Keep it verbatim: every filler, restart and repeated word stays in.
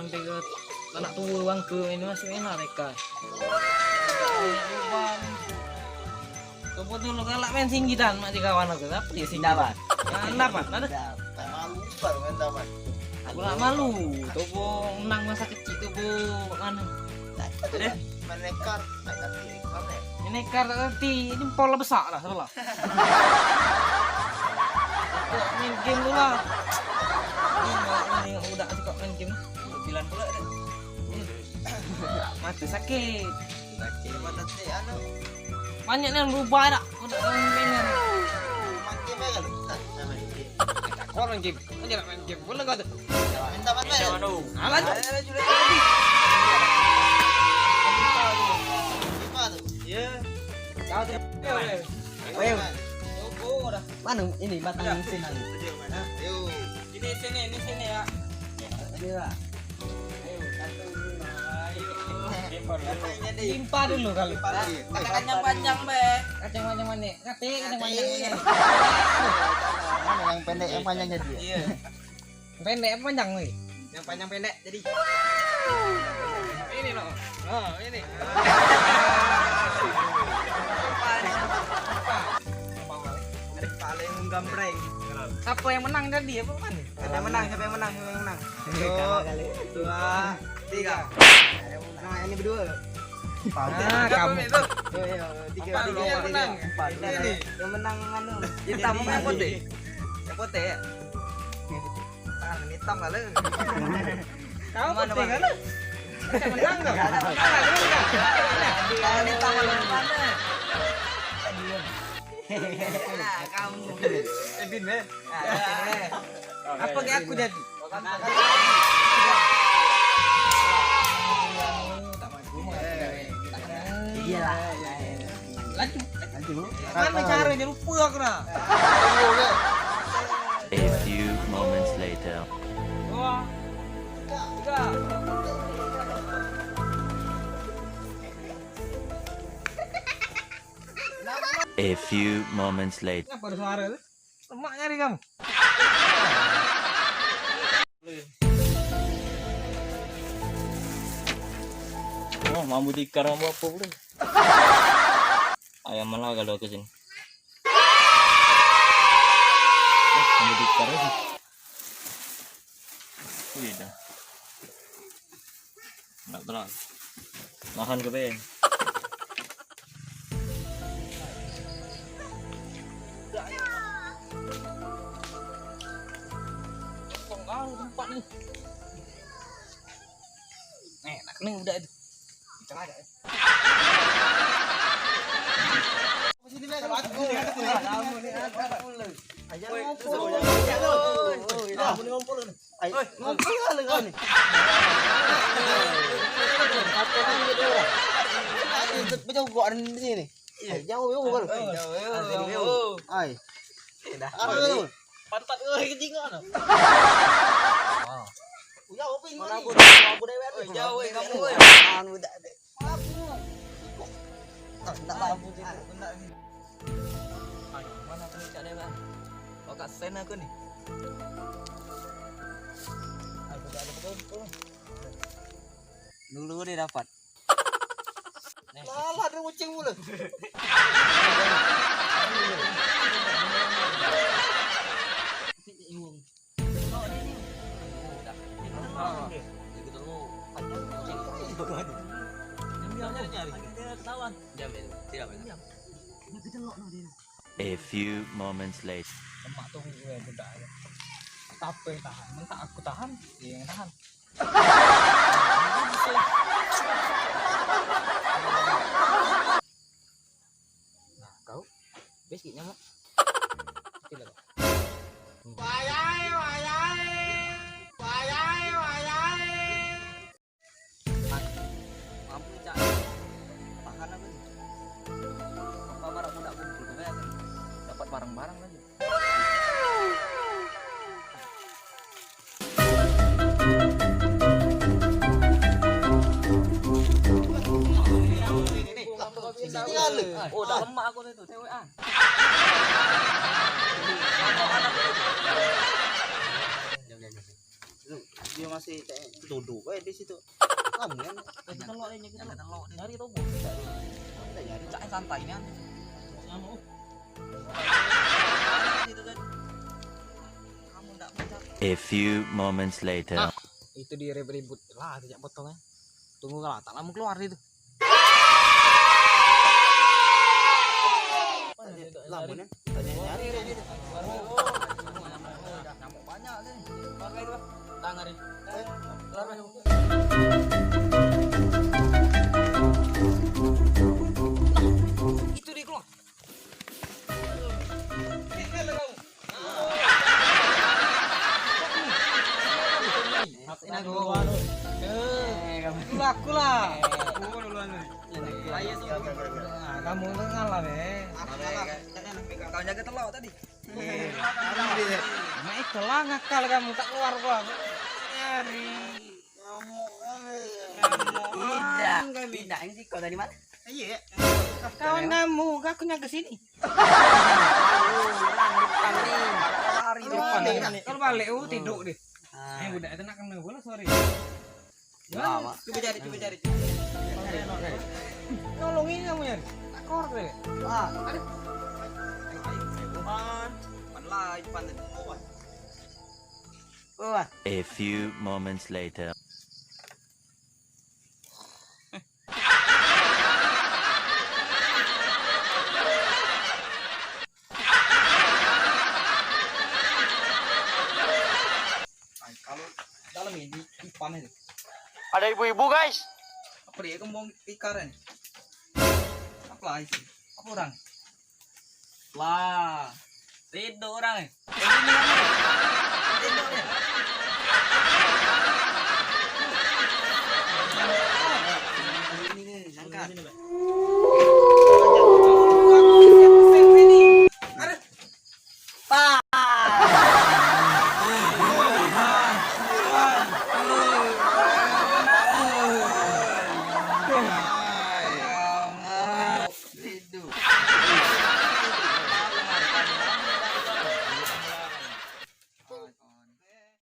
Anak tua bangke ini masih main mereka. Coba dulu galak main singgitan mak di kawan aku, tapi ya singgitan. Dapat. Nah, dapat, ada. Dapat. Malu baru main dapat. Aku nak malu. Coba menang masa kecil tu, Bu, anu. Deh. Main lekar, main kaki lekar deh. Ini lekar tak ngerti, ini pola besar lah sebelah. Main game tu lah. Ini malah ini budak suka main game. Bilang pula deh. Mati sakit. Sakit. Mata cek anu. Banyak ni yang berubah dak. Udah main game ni. Main game aja lu. Nah, main game. Kau main game. Kau jangan main game. Boleh kau tu. Minta bantu ya. Alah. Ayo, sudah. Lima tu. Iya. Kau tu. Ayo. Ayo. Mana ini batang mesin tadi? Ayo. Ini sini, ini sini ya. Ini lah. Ayo, satu, dua, ayo. Limpa dulu kali. Kacang panjang, Be. Kacang panjang mana? Kate, kacang panjang mana? Mana yang pendek, yang panjang jadi? Iya. Pendek apa panjang ni? Yang panjang pendek jadi. Ini loh. Oh, ini. Paling gambreng. Siapa yang menang tadi? Apa kan? Siapa yang menang? Siapa yang menang? Siapa yang menang? Satu, dua, tiga. Nah, ini berdua. Nah, kamu. Yo, yo, tiga, tiga, tiga. Empat. Ini. Yang menang anu. Hitam apa yang putih? Yang putih ya? Tangan hitam kali. Kau mana, putih kan? Menang kau. Tangan hitam kali mana? Nah, kamu. Ebin, be. Nah, sini, be. Apa kayak aku jadi? Iya lah. Lanjut. Lanjut. Mana caranya? Lupa aku dah. A few moments later. Dua. Tiga. A few moments later. Kenapa ada suara tu? Lemak nyari kamu. Oh, mambu tikar, mambu apa pula? Ayam mana kalau ke sini? Oh, mambu tikar lagi. Wih, dah. Enggak terang. Nahan ke ben. Kau tempat ni. Eh, nak kena budak tu. Kencang aja, eh. Sini, Bang. Ayo, ngumpul. Ayo, ngumpul kali kau ni. Apa ni gitu? Ayo, berjauh di sini. Ayo, jauh, jauh, jauh. Ayo. Dah. Apa tu? Pantat kau ke jingok tu. Jauh apa ini? Mana aku dah, aku dah. Jauh, eh, kamu, eh. Anu dah. Aku. Tak, tak mampu tu. Benar ni. Aduh, mana aku ni cak dia, Bang? Kau kat sen aku ni. Aku tak ada pukul. Dulu dia dapat. Salah dia kucing mula. A few moments later. Lemak tu gue budak. Siapa yang tahan? Mentak aku tahan, dia yang tahan. Nah, kau. Bes gek nyamuk. Itulah kau. Wayai, wayai. Wayai, wayai. Mampu, Cak. Tahan aku ni. Apa marah budak kumpul tu, kan? Dapat barang-barang lagi. Oh, dah lemak aku tu, cewekan. Dia masih kayak duduk bae di situ. Kamu kan? Kita telok ini, kita telok. Nyari tobo. Kita nyari. Cak santai nian. Ngamuk. Situ kan. Kamu ndak baca. A few moments later. Nah, itu diribut-ribut lah, tidak potong ya. Tunggu lah, tak lama keluar itu. Lamun ya, tanya nyari dia. Nyamuk banyak ni. Pakai tu. Tangan ni. Keluar, keluar. Itu dia keluar. Aku lah, aku lah. Nah, kamu tu ngalah be. Kau jaga telok tadi. Mak itu lah ngakal kamu tak keluar gua. Tidak, tidak yang siko tadi, Mat. Iya. Kawan kamu, aku nyang ke sini. Lari depan ni. Kalau balik, oh, tidur deh. Ah. Eh, budak itu nak kena bola, sorry. Lama. Coba cari, coba cari. Nolongin kamu ya. Tak kor deh. Ah, ada. Ayo, ayo, ayo. Pan, pan lah, pan. Oh, wah. Wah. A few moments later. Kalau dalam ini ipan itu. Ada ibu-ibu, guys. Apa dia kembang tikar ni? Apa lagi? Apa orang? Lah, tidur orang ni. Tidur ni.